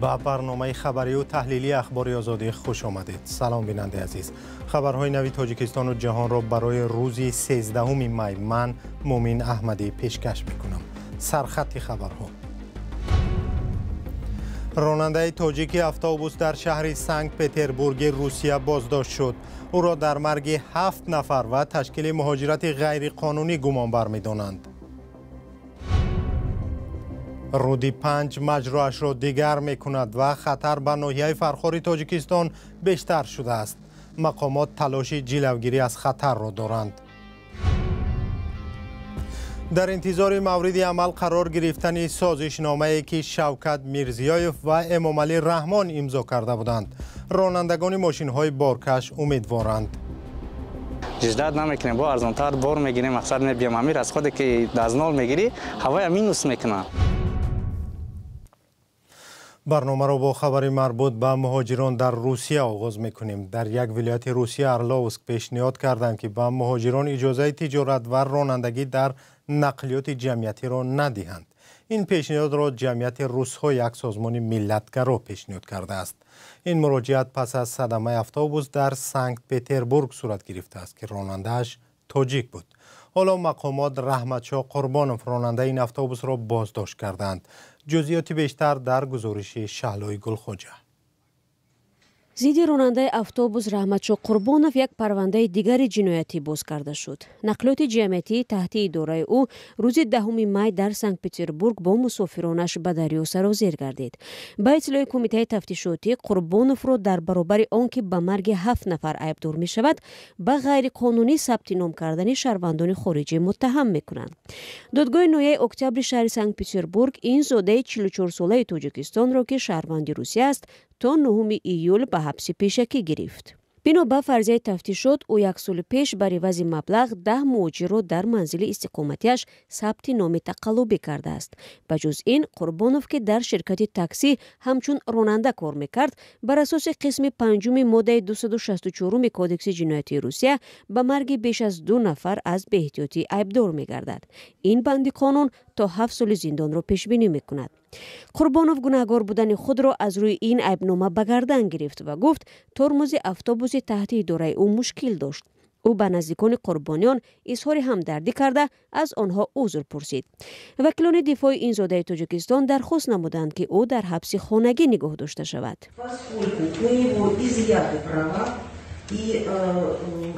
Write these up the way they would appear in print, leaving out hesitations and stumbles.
Ба барномаи хабарию таҳлилии Ахбори Озодӣ хуш омадед. Салом, бинандаи азиз. Хабарҳои нави Тоҷикистону ҷаҳонро барои рӯзи 13 май ман, Мумин Аҳмадӣ, пешкаш мекунам. Сархати хабарҳо. Ронандаи тоҷики автобус дар шаҳри Санкт-Петербурги Русия боздошт шуд. Ӯро дар марги 7 нафар ва ташкили муҳоҷирати ғайриқонунӣ гумонбар медонанд. Руди Панҷ маҷроашро дигар мекунад ва хатар ба ноҳияи Фархори Тоҷикистон бештар шудааст. Мақомот талоши ҷилавгирӣ аз хатарро доранд. Дар интизори мавриди амал қарор гирифтани созишномае, ки Шавкат Мирзиёев ва Эмомалӣ Раҳмон имзо карда буданд, ронандагони мошинҳои боркаш умедворанд. Ждать намекунем, бо арзонтар бор мегирем, мақсад мебиям. Ҳамин расходе ки аз нол мегирӣ, ҳавая минус мекунад. Барномаро бо хабари марбут ба муҳоҷирон дар Русия оғоз мекунем. Дар як вилояти Русия, Орловск, пешниҳод карданд, ки ба муҳоҷирон иҷозаи тиҷорат ва ронандагӣ дар нақлиёти ҷамъиятиро надиҳанд. Ин пешниҳодро Ҷамъияти русҳо, як созмони миллатгаро, пешниҳод кардааст. Ин муроҷиат пас аз садамаи автобус дар Санкт Петербург сурат гирифтааст, ки ронандааш тоҷик буд. Ҳоло мақомот Раҳматшоҳ Қурбонов, ронандаи ин автобусро, боздошт кардаанд. Ҷузъиёти бештар дар гузориши Шаҳлои Гулхоҷа. Зидди ронандаи автобус Раҳматшоҳ Қурбонов як парвандаи дигари ҷиноятӣ боз карда шуд. Нақлиёти ҷамъиятии таҳти идораи ӯ рӯзи 10 май дар Санкт-Петербург бо мусофиронаш ба дарё сарозер гардид. Ба иттилои Кумитаи тафтишотӣ, Қурбоновро дар баробари он ки ба марги ҳафт нафар айбдор мешавад, ба ғайриқонунӣ сабти ном кардани шаҳрвандони хориҷӣ муттаҳам мекунанд. Додгоҳи ноҳияи Октябри шаҳри Санкт-Петербург ин зодаи 44-солаи Тоҷикистонро, ки шаҳрванди Русия аст, то 9 июл ба ҳабси пешакӣ гирифт. Бино ба фарзияи тафтишот, ӯ як соли пеш бар ивази маблағ 10 муҳоҷирро дар манзили истиқоматиаш сабти номи тақаллубӣ кардааст. Ба ҷуз ин, Қурбонов, ки дар ширкати таксӣ ҳамчун ронанда кор мекард, бар асоси қисми панҷуми моддаи 264 Кодекси ҷиноятии Русия ба марги беш аз ду нафар аз беэҳтиётӣ айбдор мегардад. Ин банди қонун то 7 соли зиндонро пешбинӣ мекунад. Қурбонов гунаҳгор будани худро аз рӯи ин айбнома ба гардан гирифт ва гуфт, тормози автобуси таҳти идораи ӯ мушкил дошт. Ӯ ба наздикони қурбониён изҳори ҳамдардӣ карда, аз онҳо узр пурсид. Вакилони дифои ин зодаи Тоҷикистон дархост намуданд, ки ӯ дар ҳабси хонагӣ нигоҳ дошта шавад. Поскольку у него изъяты права и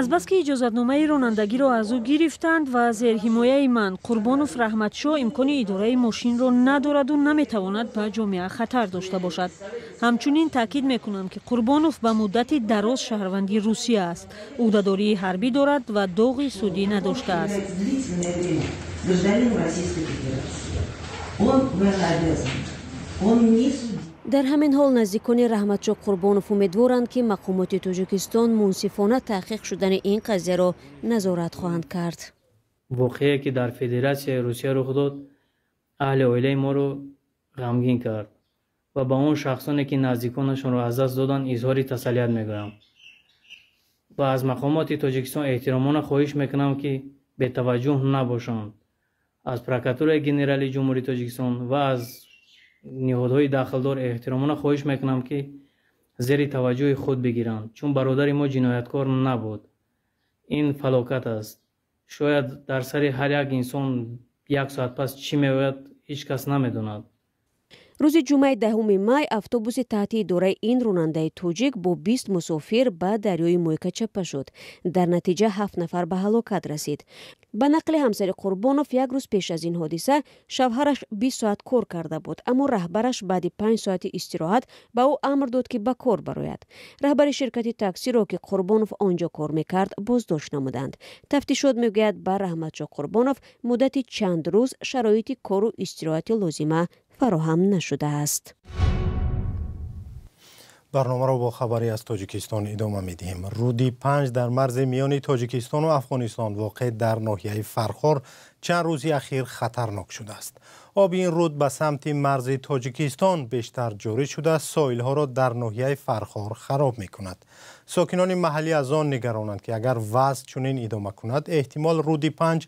Азбаски иҷозатномаи ронандагиро аз ӯ гирифтанд ва зерҳимояи ман, Қурбонов Раҳматшоҳ имкони идораи мошинро надораду наметавонад ба ҷомеа хатар дошта бошад. Ҳамчунин таъкид мекунам, ки Қурбонов ба муддати дароз шаҳрванди Русия аст, ӯҳдадории ҳарбӣ дорад ва доғи судӣ надоштааст. Является длительное время гражданином Российской Федерации. Он военнообязан. Он не судим. Дар ҳамин ҳол, наздикони Раҳматшоҳ Қурбонов умедворанд, ки мақомоти Тоҷикистон мунсифона таҳқиқ шудани ин қазияро назорат хоҳанд кард. Воқеае, ки дар Федератсияи Русия рух дод, аҳли оилаи моро ғамгин кард ва ба он шахсоне, ки наздиконашонро аз даст доданд, изҳори тасаллият мегӯям ва аз мақомоти Тоҷикистон эҳтиромона хоҳиш мекунам, ки бетаваҷҷӯҳ набошанд. Аз Прокуратураи Генералии Ҷумҳурии Тоҷикистон ва аз ниҳодҳои дахлдор эҳтиромона хоҳиш мекунам, ки зери таваҷҷӯҳи худ бигиранд, чун бародари мо ҷинояткор набуд. Ин фалокат аст. Шояд дар сари ҳар як инсон як соат пас чӣ меояд, ҳеҷ кас намедонад. Рӯзи ҷумъаи 10 май автобуси таҳти идораи ин ронандаи тоҷик бо 20 мусофир ба дарёи Мойка чапа шуд. Дар натиҷа ҳафт нафар ба ҳалокат расид. Ба нақли ҳамсари Қурбонов, як рӯз пеш аз ин ҳодиса шавҳараш 20 соат кор карда буд, аммо раҳбараш баъди 5 соати истироҳат ба ӯ амр дод, ки ба кор барояд. Раҳбари ширкати таксиро, ки Қурбонов он ҷо кор мекард, боздошт намуданд. Тафтишот мегӯяд, ба Раҳматшоҳ Қурбонов муддати чанд рӯз шароити кору истироҳати лозима фароҳам нашудааст. Барномаро бо хабаре аз Тоҷикистон идома медиҳем. Руди Панҷ дар марзи миёни Тоҷикистону Афғонистон, воқеъ дар ноҳияи Фархор, чанд рӯзи ахир хатарнок шудааст. Оби ин руд ба самти марзи Тоҷикистон бештар ҷорӣ шуда, соҳилҳоро дар ноҳияи Фархор хароб мекунад. Сокинони маҳаллӣ аз он нигаронанд, ки агар вазъ чунин идома кунад, эҳтимол рӯди Панҷ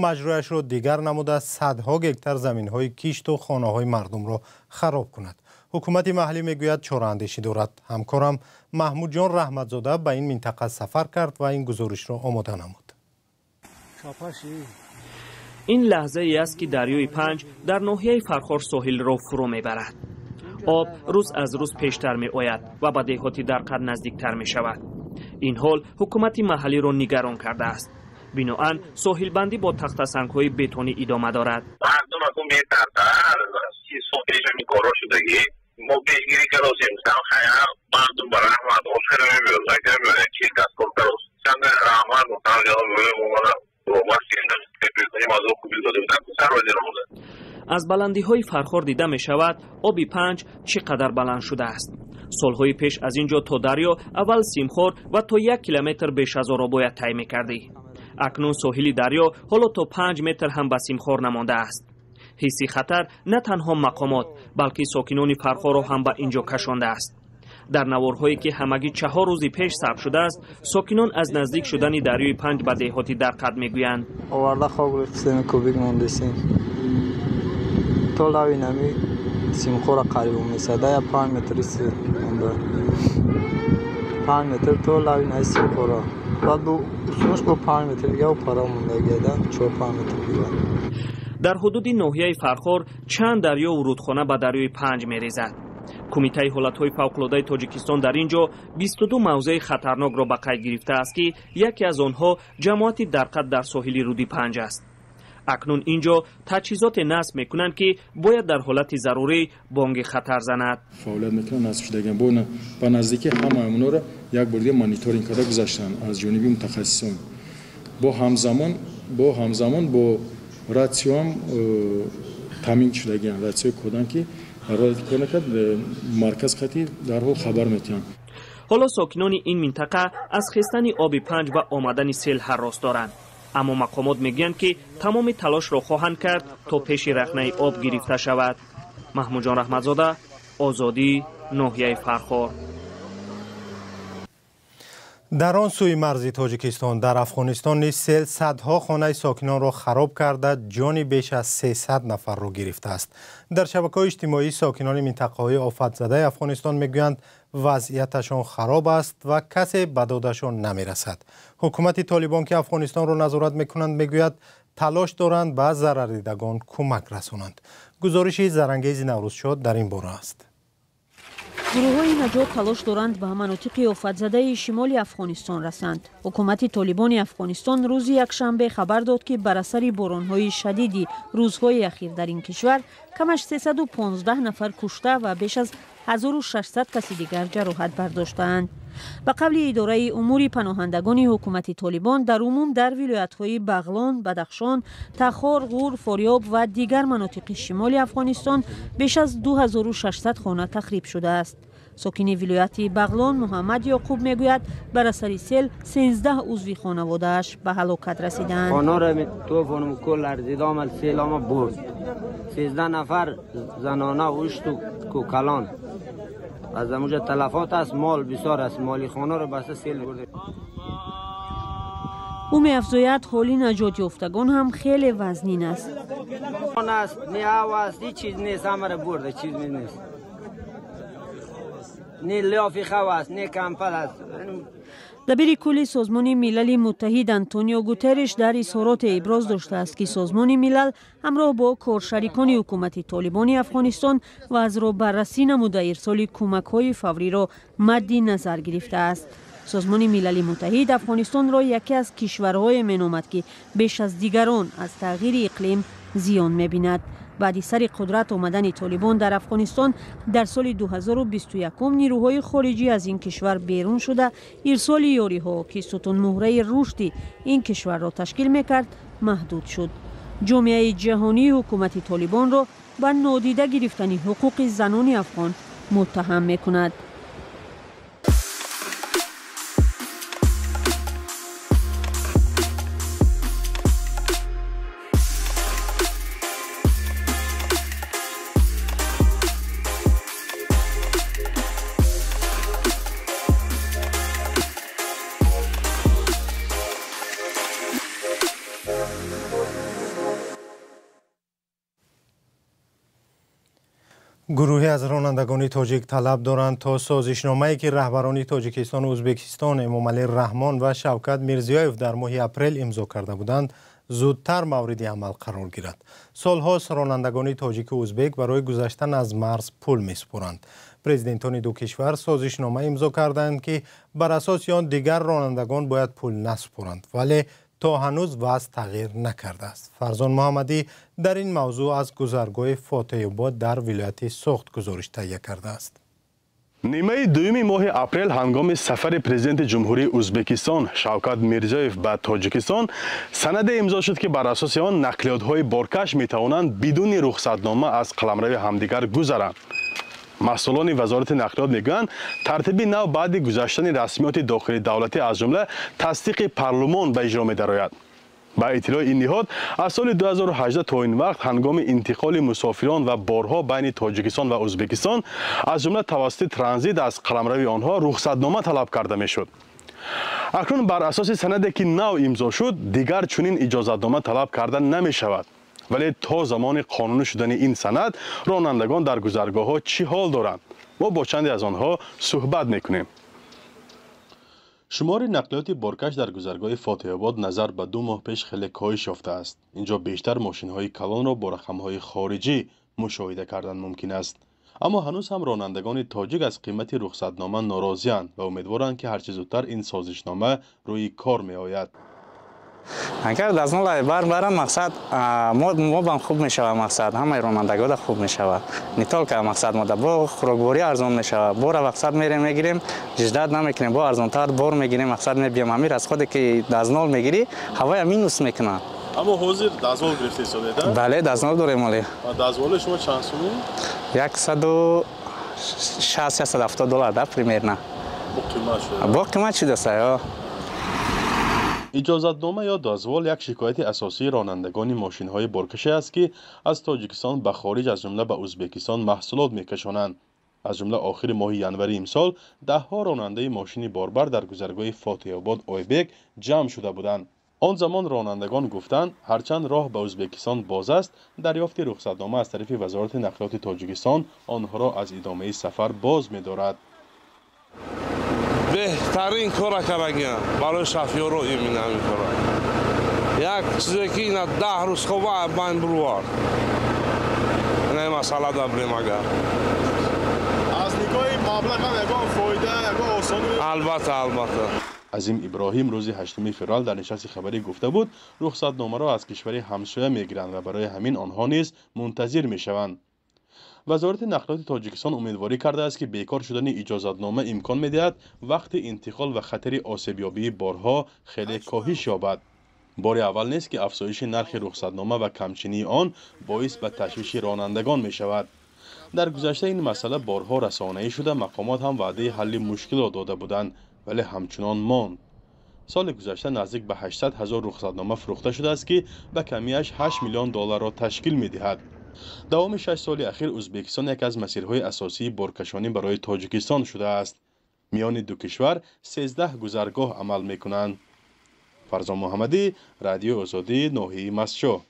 маҷрояшро дигар намуда садҳо гектар заминҳои кишту хонаҳои мардумро хароб кунад. Ҳукумати маҳаллӣ мегӯяд, чораандешӣ дорад. Ҳамкорам Маҳмудҷон Раҳматзода ба ин минтақа сафар кард ва ин гузоришро омода намуд. Ин лаҳзае аст, ки дарёи Панҷ дар ноҳияи Фархор соҳилро фурӯ мебарад. Об рӯз аз рӯз пештар меояд ва ба деҳоти Дарқад наздиктар мешавад. Ин ҳол ҳукумати маҳаллиро нигарон кардааст. Биноан соҳилбандӣ бо тахтасангҳои бетонӣ идома дорад. Мо пешгирӣ каросем, мардум ба раҳмат охира мебиёд, чиз дасткор карос. Раҳмат Аз баландиҳои Фархор дида мешавад, оби Панҷ чӣ қадар баланд шудааст. Солҳои пеш аз ин ҷо то дарё аввал симхор ва то 1 километр бешазорро бояд тай мекардӣ. Акнун соҳили дарё ҳоло то 5 метр ҳам ба симхор намондааст. Ҳисси хатар на танҳо мақомот, балки сокинони Фархорро ҳам ба ин ҷо кашондааст. Дар наворҳое, ки ҳамагӣ 4 рӯзи пеш сабт шудааст, сокинон аз наздик шудани дарёи Панҷ ба деҳоти Дарқад мегӯянд. Оварда хок рехтем, кубик мондесем. То лави нами симхора қариб месада, я 5 метр монда. 5 метр то лави наи симхора. Баъд бу усунаш бо 5 метр дига пара мондагида, 4-5 метр дига. Дар ҳудуди ноҳияи Фархор чанд дарёву рудхона ба дарёи Панҷ мерезад. Кумитаи ҳолатҳои фавқулодаи Тоҷикистон дар ин ҷо 22 мавзеи хатарнокро ба қайд гирифтааст, ки яке аз онҳо ҷамоати Дарқад дар соҳили рӯди Панҷ аст. Акнун ин ҷо таҷҳизоте насб мекунанд, ки бояд дар ҳолати зарурӣ бонги хатар занад. Фаъолият мекунанд насб шудагиан. Ба наздикӣ ҳамаи онҳоро як бор дига мониторинг карда гузаштанд аз ҷониби мутахассисон. Бо ҳамзамон бо ратсиоам таъмин шудагиан, ратсиои кодан, ки кор накард, марказ хати дарҳол хабар метиҳанд. Ҳоло сокинони ин минтақа аз хестани оби Панҷ ва омадани сел ҳаррос доранд. Аммо мақомот мегӯянд, ки тамоми талошро хоҳанд кард, то пеши рахнаи об гирифта шавад. Маҳмудҷон Раҳматзода, Озодӣ, ноҳияи Фархор. Дар он сӯи марзи Тоҷикистон, дар Афғонистон низ сел садҳо хонаи сокинонро хароб карда, ҷони беш аз 300 нафарро гирифтааст. Дар шабакаҳои иҷтимоӣ сокинони минтақаҳои офатзадаи Афғонистон мегӯянд, вазъияташон хароб аст ва касе ба додашон намерасад. Ҳукумати Толибон, ки Афғонистонро назорат мекунанд, мегӯяд, талош доранд ба зарардидагон кӯмак расонанд. Гузориши Зарангези Наврӯзшод дар ин бора аст. Гурӯҳҳои наҷот талош доранд ба манотиқи офатзадаи шимоли Афғонистон расанд. Ҳукумати Толибони Афғонистон рӯзи якшанбе хабар дод, ки бар асари боронҳои шадиди рӯзҳои ахир дар ин кишвар камаш 315 нафар кушта ва беш аз 1600 каси дигар ҷароҳат бардоштаанд. Ба қавли идораи умури паноҳандагони ҳукумати Толибон, дар умум дар вилоятҳои Бағлон, Бадахшон, Тахор, Ғур, Форёб ва дигар манотиқи шимоли Афғонистон беш аз 2600 хона тахриб шудааст. Сокини вилояти Бағлон Муҳаммад Ёқуб мегӯяд, бар асари сел 13 узви хонаводааш ба ҳалокат расидаанд. Хонаро тӯфонум кул ларзид омад, сел омад, бурд. 13 нафар занона ушту кӯкалон. Аз амуҷа талафот аст, мол бисёр аст, моли хонаро баста сел бурда. Ӯ меафзояд, ҳоли наҷотёфтагон ҳам хеле вазнин аст. Аст, не ав аст, ҳеҷ чиз нест, ҳамаро бурда, чиз нест. Не лиёфи хав аст, не кампал аст. Дабири кулли Созмони Милали Муттаҳид Антонио Гутерриш дар изҳороте иброз доштааст, ки Созмони Милал ҳамроҳ бо коршарикони ҳукумати Толибони Афғонистон вазъро баррасӣ намуда, ирсоли кӯмакҳои фавриро мадди назар гирифтааст. Созмони Милали Муттаҳид Афғонистонро яке аз кишварҳое меномад, ки беш аз дигарон аз тағйири иқлим зиён мебинад. Баъди сари қудрат омадани Толибон дар Афғонистон дар соли 2021 нирӯҳои хориҷӣ аз ин кишвар берун шуда, ирсоли ёриҳо, ки сутунмуҳраи рушди ин кишварро ташкил мекард, маҳдуд шуд. Ҷомеаи ҷаҳонии ҳукумати Толибонро ба нодида гирифтани ҳуқуқи занони афғон муттаҳам мекунад. Гурӯҳе аз ронандагони тоҷик талаб доранд, то созишномае, ки раҳбарони Тоҷикистону Ӯзбекистон Эмомалӣ Раҳмон ва Шавкат Мирзиёев дар моҳи апрел имзо карда буданд, зудтар мавриди амал қарор гирад. Солҳост ронандагони тоҷику ӯзбек барои гузаштан аз марз пул месупоранд. Президентони ду кишвар созишнома имзо карданд, ки бар асоси он дигар ронандагон бояд пул насупоранд, вале то ҳанӯз вазъ тағйир накардааст. Фарзон Муҳаммадӣ дар ин мавзӯъ аз гузаргоҳи Фотеҳобод дар вилояти Суғд гузориш таҳия кардааст. Нимаи дуюми моҳи апрел ҳангоми сафари президенти Ҷумҳурии Ӯзбекистон Шавкат Мирзиёев ба Тоҷикистон санаде имзо шуд, ки бар асоси он нақлиётҳои боркаш метавонанд бидуни рухсатнома аз қаламрави ҳамдигар гузаранд. Масъулони вазорати нақлиёт мегӯянд, тартиби нав баъди гузаштани расмиёти дохили давлатӣ, аз ҷумла тасдиқи парлумон, ба иҷро медарояд. Ба иттилои ин ниҳод, аз соли 2018 то ин вақт ҳангоми интиқоли мусофирон ва борҳо байни Тоҷикистон ва Ӯзбекистон, аз ҷумла тавассути транзит аз қаламрави онҳо, рухсатнома талаб карда мешуд. Акнун бар асоси санаде, ки нав имзо шуд, дигар чунин иҷозатнома талаб карда намешавад. Вале то замони қонунӣ шудани ин санад ронандагон дар гузаргоҳҳо чӣ ҳол доранд? Мо бо чанде аз онҳо суҳбат мекунем. Шумори нақлиёти боркаш дар гузаргоҳи Фотеҳобод назар ба 2 моҳ пеш хеле коҳиш ёфтааст. Инҷо бештар мошинҳои калонро бо рақамҳои хориҷӣ мушоҳида кардан мумкин аст. Аммо ҳанӯз ҳам ронандагони тоҷик аз қимати рухсатнома норозианд ва умедворанд, ки ҳарчи зудтар ин созишнома рӯи кор меояд. Агар дазнол бар барам, мақсад мо бам хуб мешавад, мақсад ҳамаи ронандагода хуб мешавад. Не только мақсад мода, бо хӯрокворӣ арзон мешавад. Бора мақсад мерем мегирем, ждать намекунем, бо арзонтар бор мегирем, мақсад мебиям. Ҳамин расходе ки дазнол мегирӣ, ҳавоя минус мекунад. Аммо ҳозир дазнол гирифта истодаед, а? Бале, дазнол дорем оле. Дазволи шумо чанд сумӣ? 160 170 доллар, да, примерно. Бо қимат шуда. Бо қимат шудааст, ё. Иҷозатнома ё дозвол як шикояти асосии ронандагони мошинҳои боркаше аст, ки аз Тоҷикистон ба хориҷ, аз ҷумла ба Ӯзбекистон, маҳсулот мекашонанд. Аз ҷумла охири моҳи январи имсол даҳҳо ронандаи мошини борбар дар гузаргоҳи Фотеҳобод Ойбек ҷамъ шуда буданд. Он замон ронандагон гуфтанд, ҳарчанд роҳ ба Ӯзбекистон боз аст, дарёфти рухсатнома аз тарафи Вазорати нақлиёти Тоҷикистон онҳоро аз идомаи сафар боз медорад. Беҳтарин кора кардагиам барои шофёро, именно ҳамин кора. Як чизе ки ина 10 рӯз хоба байн бурвар. Ина масъала дабрем агар. Аз нигоҳи маблағ ҳам ягон фоида, ягон осонӣ? Албатта, албатта. Азим Иброҳим рӯзи 8 феврал дар нишасти хабарӣ гуфта буд, рухсатномаро аз кишвари ҳамсоя мегиранд ва барои ҳамин онҳо низ мунтазир мешаванд. Вазорати нақлиёти Тоҷикистон умедворӣ кардааст, ки бекор шудани иҷозатнома имкон медиҳад вақти интиқол ва хатари осебёбии борҳо хеле коҳиш ёбад. Бори аввал нест, ки афзоиши нархи рухсатнома ва камчинии он боис ба ташвиши ронандагон мешавад. Дар гузашта ин масъала борҳо расонаӣ шуда, мақомот ҳам ваъдаи ҳалли мушкилро дода буданд, вале ҳамчунон монд. Соли гузашта наздик ба 800 ҳазор рухсатнома фурӯхта шудааст, ки ба камиаш 8 миллион долларро ташкил медиҳад. Давоми 6 соли ахир Ӯзбекистон яке аз масирҳои асосии боркашонӣ барои Тоҷикистон шудааст. Миёни ду кишвар 13 гузаргоҳ амал мекунанд. Фарзон Муҳаммадӣ, Радиои Озодӣ, ноҳияи Мастчоҳ.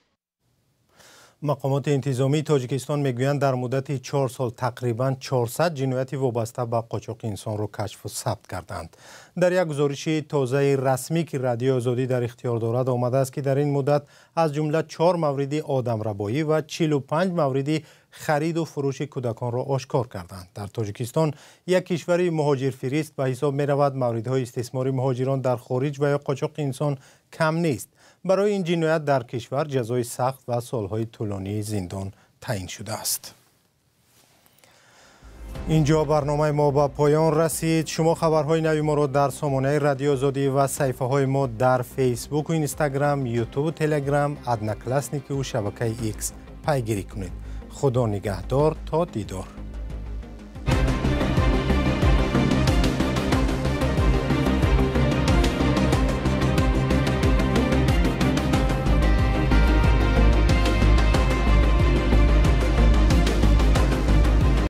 Мақомоти интизомии Тоҷикистон мегӯянд, дар муддати 4 сол тақрибан 400 ҷинояти вобаста ба қочоқи инсонро кашфу сабт карданд. Дар як гузориши тозаи расмӣ, ки Радиои Озодӣ дар ихтиёр дорад, омадааст, ки дар ин муддат аз ҷумла 4 мавриди одамрабоӣ ва 45 мавриди хариду фурӯши кӯдаконро ошкор карданд. Дар Тоҷикистон, як кишвари муҳоҷирфирист ба ҳисоб меравад, мавридҳои истисмори муҳоҷирон дар хориҷ ва ё қочоқи инсон кам нест. Барои ин ҷиноят дар кишвар ҷазои сахт ва солҳои тӯлонии зиндон таъин шудааст. Инҷо барномаи мо ба поён расид. Шумо хабарҳои нави моро дар сомонаи Радиои Озодӣ ва саҳифаҳои мо дар Фейсбуку Инстаграм, Ютубу Телеграм, Одноклассникиву шабакаи Икс пайгирӣ кунед. Худо нигаҳдор, то дидор.